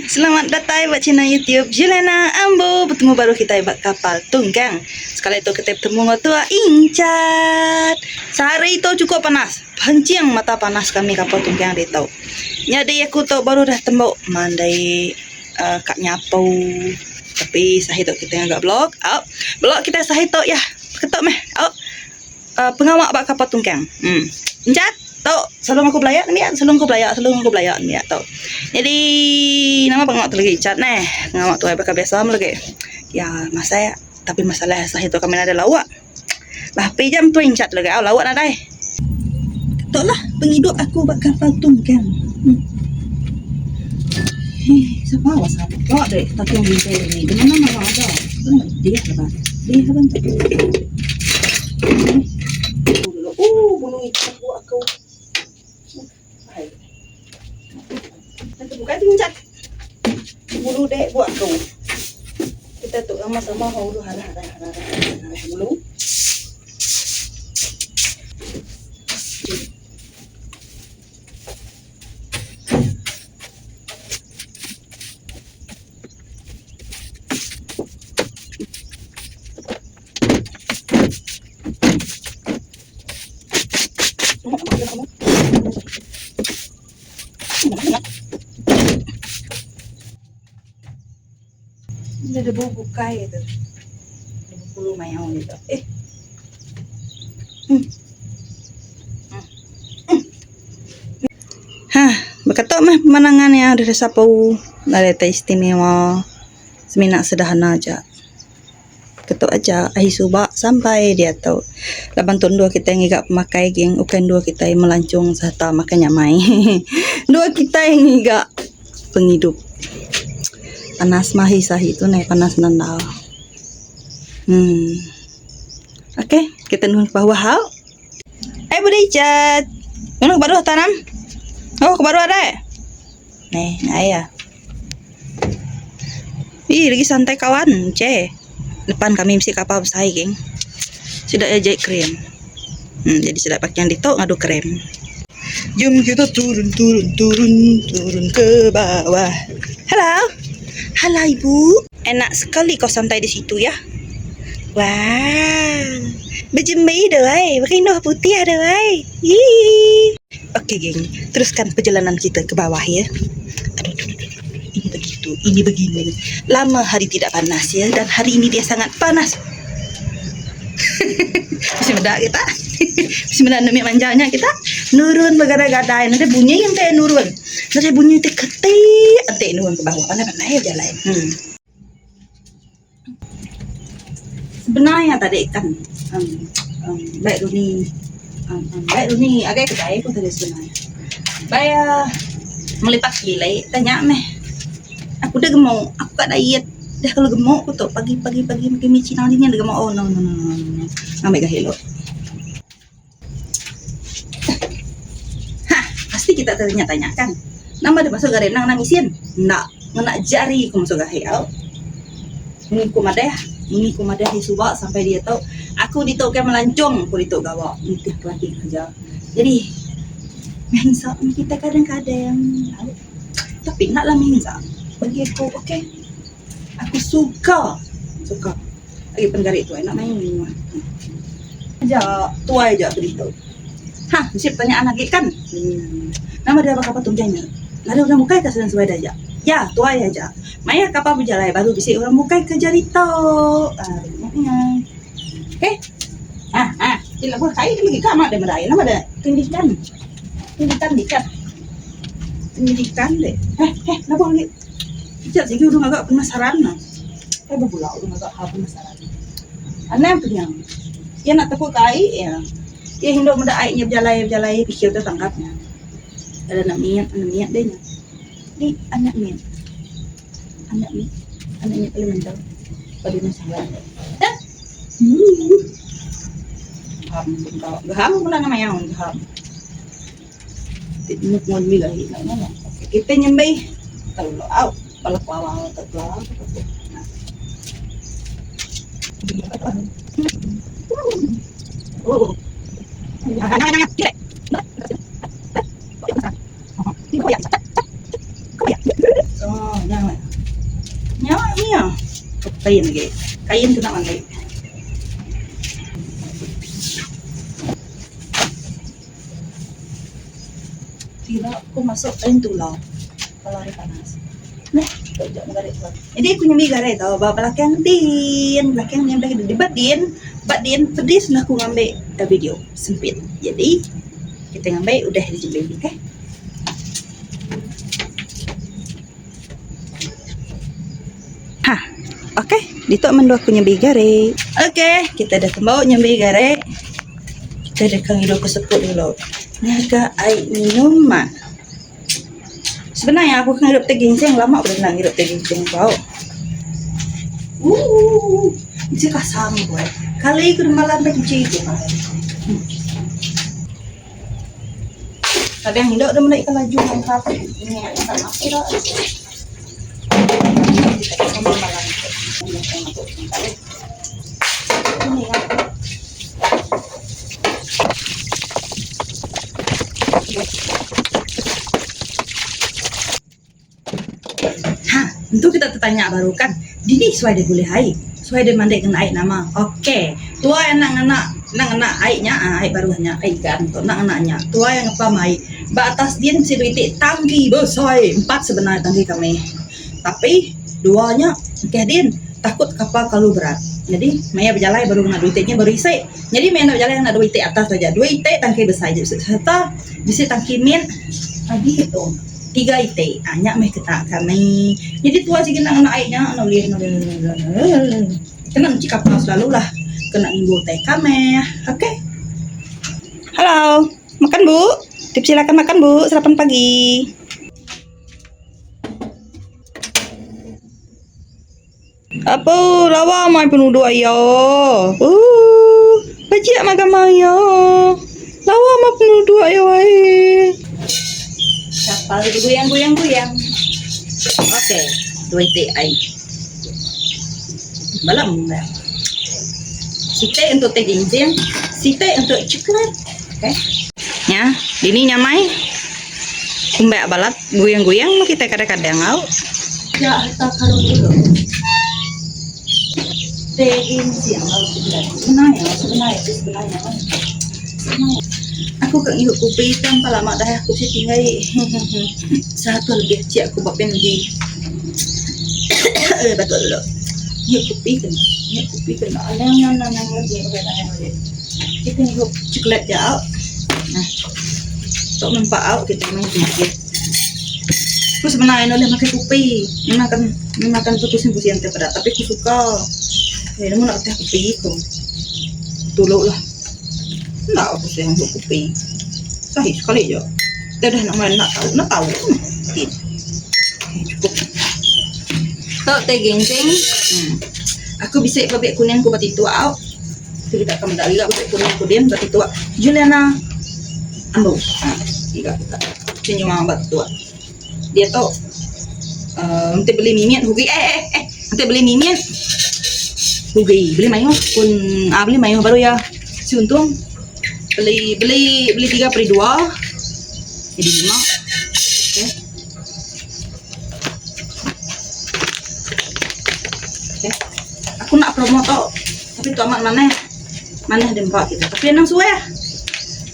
Geng, selamat datai ba channel YouTube Juliana Ambo. Betemu baru kitai ba kapal tunggang. Sekali tu kitai betemu enggau tua Incat. Sehari tu cukup panas. Pancing mata panas kami kapal tunggang ditu. Nyadi aku tu baru dah tembu mandai uhh ka nyapu. Tapi sehari tu kitai ngaga vlog. Au, vlog kitai sehari tu yah ketu meh. Au. Uh, pengawa ba kapal tungkang. Hmm. Enjat tu selalu aku belaya nembiak, selalu aku belaya, selalu aku belaya nembiak tu. Jadi nama pengawa tu lagi cat neh. Pengawa tu baka biasa meh lagi. Ya, masak tapi masalah sah itu kami nadai lauk. Bah pi jam tu encat lagi au lauk nadai. Tu lah pengidup aku ba kapal tungkang. Hmm. Hei, siapa awak siapa? Kau dek, tapi yang bintai ni. Di mana mana ada? Dia lah, dia lah tu. Oh, bulu ikan buat aku. Nanti buka tu injak. Bulu dek buat aku. Kita tu sama-sama hulu hara hara hara hara bulu. Enda debu bukai tu. Debu bulu mayau ditu. Eh. Hmm. Hmm. Hah, baka tu meh pemandangan iya deh sapu. Nadai tai istimewa. Semina sederhana aja. Ketu aja ahi suba sampai diatu. Laban tu endur kitai ngiga pemakai geng ukai endur kitai melancong sereta makai nyamai. Endur kitai ngiga pengidup. Panas meh ahi sahi tu neh panas nandar. Uhh okay kita nulung ke bawah au. Hai budi chat. Nulung ke baruh tanam. Oh ke baruh adai. Neh ai ah. Ih lagi santai kawan che. Depan kami bisi kapal besai geng. Sida iya jai krem. Hmm jadi sida paking ditu ngadu krem. Jom kita turun turun turun turun ke bawah. Hello. Hello ibu. Enak sekali kau santai di situ ya. Wah. Bejembi deh ai, berinduh putih deh ai. Hii. Okey geng, teruskan perjalanan kita ke bawah ya. Aduh, aduh, aduh, aduh. Ini begitu, ini begini. Lama hari tidak panas ya dan hari ini dia sangat panas. Mesti meda kita. Mesti meda nemik manjanya kita. Nurun begadai-gadai. Nanti bunyi yang te nurun. Nanti bunyi te ketik enti nurun ke bawah. Pandai-pandai bejalai. Hmm. Sebenar iya tadi kan um um baik runi um um baik runi agai kedai ku tadi sebenar iya. Bai iya melipat kilai tanya meh aku deh gemuk aku ka diet deh kalau gemuk ku tu pagi pagi pagi makin mi cina dini deh gemuk oh no no no no no ngambi gahi lu. Hah pasti kita tanya tanya kan nama deh masuk gahi nang nang isin enda ngena jari ku masuk gahi au. Munyi ku madah munyi ku madah ari suba sampai diatu aku ditu kai melancong ku ditu gawa nitih kelaki kerja. Jadi meh meh kitai kadang kadang au tapi enda lah meh ngisak bagi aku okay aku suka suka agi pen gari tuai enda mayuh. Aja tuai aja aku ditu. Hah bisi pertanyaan agi kan. Uhh nama deh ba kapal tunjai nya. Nadai orang bukai ka sedang seduai da aja. Ya tuai aja. Maya kapal bejalai baru bisi orang bukai ke jari tu. Uhh nya nya. Okay. Hah hah ti lebuh kai lagi ka amat deh merai nama deh tindikan. Tindikan dikat. Tindikan deh. Heh heh lebuh agi. Ija sigi udah ngaga penasaran ne. Kai bebula udah ngaga hal penasaran. Anang kenyang. Iya nak tepu ke ai iya. Iya hindu meda ai nya bejalai bejalai pikir te tangkap nya. Ada anak mit, anak mit deh nya. Ni anak mit. Anak mit. Anak mit paling mendau. Paling penasaran. Dah. Ooh. Gaham gaham pula nama mayau gaham. Ti muk ngun mi gahi enda nya. Kita nyembih tau au bala kelawar tau kelawar. Lain agi. Kain kena mandi. Ila aku masuk kain tulang kalau hari panas. Neh, tu ja mega tu. Jadi aku nyambi garai tu ba belakang din, belakang din belakang din. Ba din, ba din pedis nah aku ngambi video sempit. Jadi kita ngambi udah dijembi okey. Ha, okey, ditu mendu aku nyambi garai. Okey, kita dah tembu nyambi garai. Kita deka ngidup ke seput dulu. Ngaga ai minum. Sebenar aku ke ngirup teh ginseng lama udah enda ngirup teh ginseng tau. Ooh, bisi kasam ku eh. Kali ku demalam peh cuci ku. Kadang enda deh meda ikan laju nangkap. Ini ikan api dah. Ini kan. Ha, entu kita tetanya baru kan. Dini suai deh bulih ai. Suai deh mandi ngena ai nama. Okey. Tuai anak ngena enda ngena ai nya ai baruh nya ai ikan tu enda ngena nya. Tuai ngepam ai. Ba atas din bisi dua iti tangki besai empat sebenar tangki kami. Tapi dua nya engkeh din takut kapa kelalu berat. Jadi maya bejalai baru ngena dua iti nya baru isi. Nyadi meh enda bejalai ngena dua iti atas aja. Dua iti tangki besai je sereta bisi tangki mit agi tu tiga iti. Aa nya meh kena kami. Nyadi tuai sigi enda ngena ai nya enda ulih kena nyuci kapal selalu lah kena ngimbu utai kameh. Okay. Hello, makan bu. Dipersilakan makan bu, sarapan pagi. Apu lawa amai penuduk iya. Ooh bajik amai gamal iya. Lawa amai penuduk iya ai. Kapal goyang goyang goyang. Okey, dua iti ai. Bala meh. Siti untuk teh ginseng, siti untuk coklat. Okey. Nya, dini nyamai. Umbak balat guyang-guyang meh kitai kadang-kadang au. Ya harta karun dulu. Teh ginseng au coklat. Sebenarnya, sebenarnya, sebenarnya. Sebenarnya. Aku ka ngirup kopi tang empa lama dah aku bisi tinggai seratus lebih aci aku ba PNG. Batuk dulu. Ngirup kopi ke enda? Ngirup kopi ke enda? Anang anang anang lagi anang lagi. Kita ngirup coklat ja au. Nah. Tok nempa au kita meh penyakit. Ku sebenar enda ulih makai kopi. Memang kan memang kan pusing-pusing enti peda tapi ku suka. Eh nemu nak teh kopi ku. Tulu lah. Enda aku pusing ngirup kopi. Sahi sekali ja. Dah dah nak nak tau nak tau. Okey cukup. Tok teh ginseng. Hmm. Aku bisi babek kuning ku ba titu au. Ti kita akan meda ila babek kuning ku din ba titu. Juliana Ambu. Ha iga kita. Ti nyuang ba titu. Diatu uhh enti beli mimit hugi eh eh eh enti beli mimit hugi beli mayuh pun uhh beli mayuh baru iya si untung beli beli beli tiga peri dua jadi lima okay. Okay. Aku nak promo tu tapi tu amat manah manah dempa kita tapi anang suah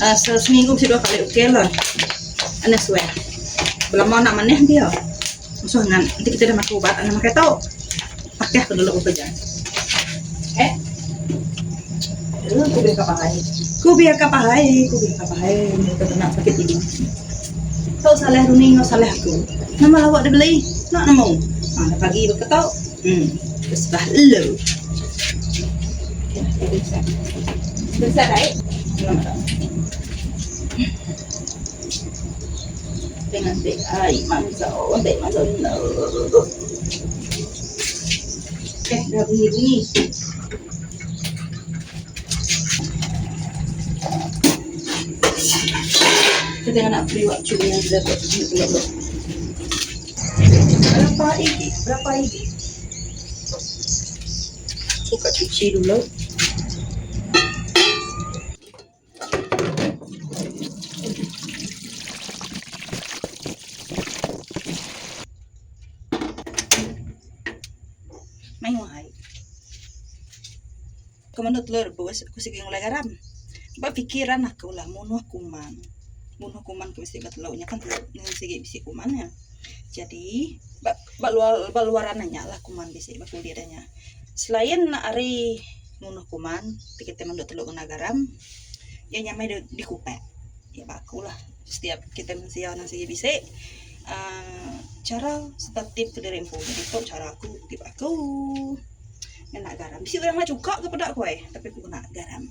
uh, seminggu mesti dua kali okey lah anang suah belama nak manah dia musuh ngan nanti kita dah makan ubat anang makan tu pakai aku dulu bekerja eh ku biar kapahai ku biar kapahai ku biar kapahai mereka nak sakit ini tau salah runi ngau salah aku nama lawak dia beli nak nemu ha, dah pagi berketau hmm terserah lu Besar baik. Dengan teh ai manzo, teh manzo no. Eh, dah bunyi-bunyi. Kita nak beli waktu yang sudah buat. Berapa ini? Berapa ini? Aku kat cuci dulu. Mayuh ai. menu telur rebus aku sigi ngulai garam. Ba pikiran aku lah munuh kuman. Munuh kuman ke bisi ba telu nya kan telu sigi bisi kuman nya. Jadi ba ba luar ba luaran nya lah kuman bisi ba kulit nya. Selain ari munuh kuman ti kitai menu telu ngena garam iya nyamai dikupak. Iya ba aku lah setiap kitai mensia ne sigi bisi uhh chara serta tip kediri empu. Jadi tu chara aku tip aku ngena garam. Bisi orang ngena chuka ke peda ku ai tapi aku ngena garam.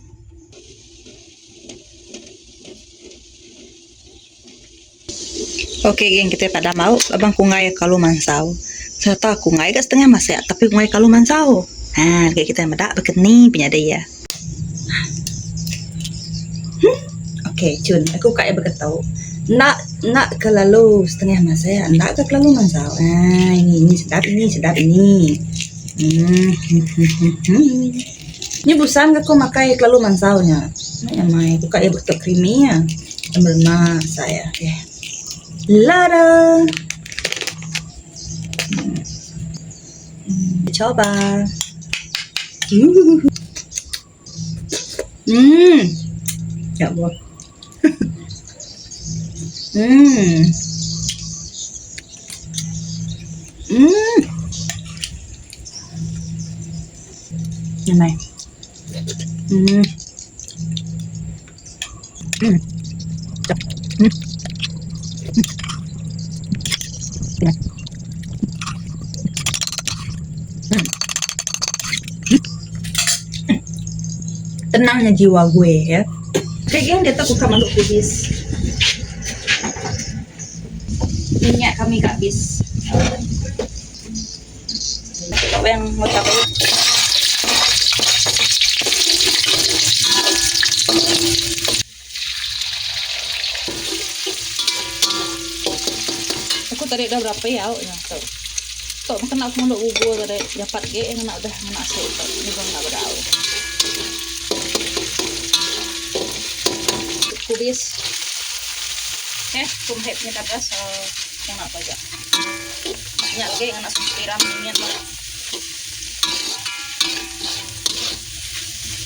Ok geng kitai padam au laban ku enggai kalu mansau sereta ku enggai ga setengah masak tapi ku enggai kalu mansau haa agi kitai meda baka ni penyadi iya. Huh ok chun aku ka iya baka tu enda enda kelalu setengah masak enda ga kelalu mansau haa ini ini sedap ini sedap ini uhh huh. Nya bosan ga ku makai kelalu mansau nya. Nya nyamai ku ka iya betuk creamy iya. Lemak saya okay. Lada. Hmm. Coba. Hmm. Ya Allah. Hmm. Hmm. Nyamai. Hmm. Tenangnya jiwa gue ya. Okay geng, diatu aku ka manduk kubis. Minyak kami ka habis. Bawang enggau cabai. Aku tadi dah berapi au nya tu. Tu meh kena aku ngulu bubur tadi japat agi ngena udah ngena asi tu nyebung enda bedau. Kubis. Okey, ku meh punya tadas ngena tu aja. Nya lagi ngena susu tiram mimit lah.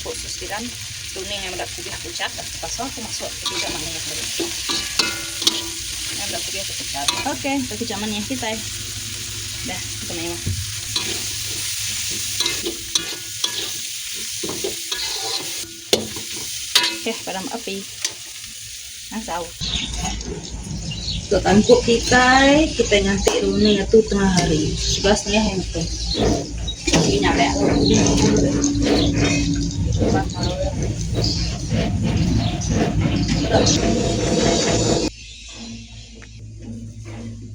Ku susu tiram tuning yang meda kubih pucat pasal aku masuk ke tiga manih tadi. Yang meda kubih aku pucat. Okey, tu kecap manih kitai. Dah, kita main. Okey, padam api. Masau. Tu tangkup kitai, kitai nganti runding atu tengah hari. 11 setengah yang tu. Sigi nyalek tu.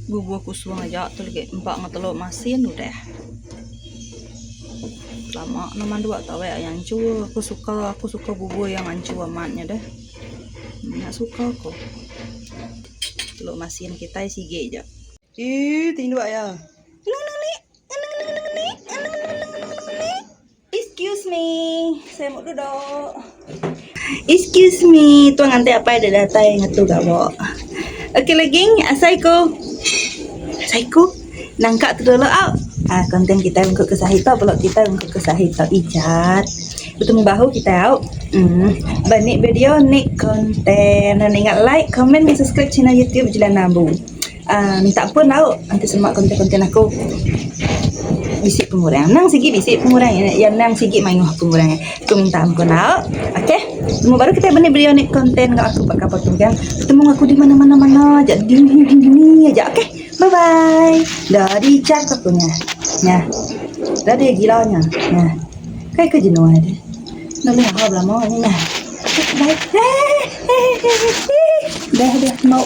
Bubur kusung aja tu lagi empa enggau telur masin udah. Lama ne manduk tau eh anchur aku suka aku suka bubur yang anchur amat nya deh. Nya suka ko. Telur masin kitai sigi ja. Ii tinduk iya. Excuse me, saya mau duduk. Excuse me, tuan nganti apai dah datai ngetu gawa. Okey lagi, asai ku. Asai ku. Nangka tu dulu au. Ah, konten kita ungkup ke sahita vlog kita ungkup ke sahita ijat. Betemu bahu kita au. Hmm. Ba nik video nik konten. Dan ingat like, comment dan subscribe channel YouTube Juliana Ambu. Uh, minta ampun au enti sema konten-konten aku bisi pengurang. Nang sigi bisi pengurang ya nang sigi mayuh pengurang. Aku minta ampun au. Okey. Temu baru kita benda video nik konten enggau aku ba kapal tunggang. Betemu aku di mana-mana mana aja di dini dini aja. Okey. Bye bye. Dah dicat aku nya. Nya. Dah dia gila nya. Nya. Kai ke jenuh dia. Dah lama belama nya. Bye. Dah dah mau.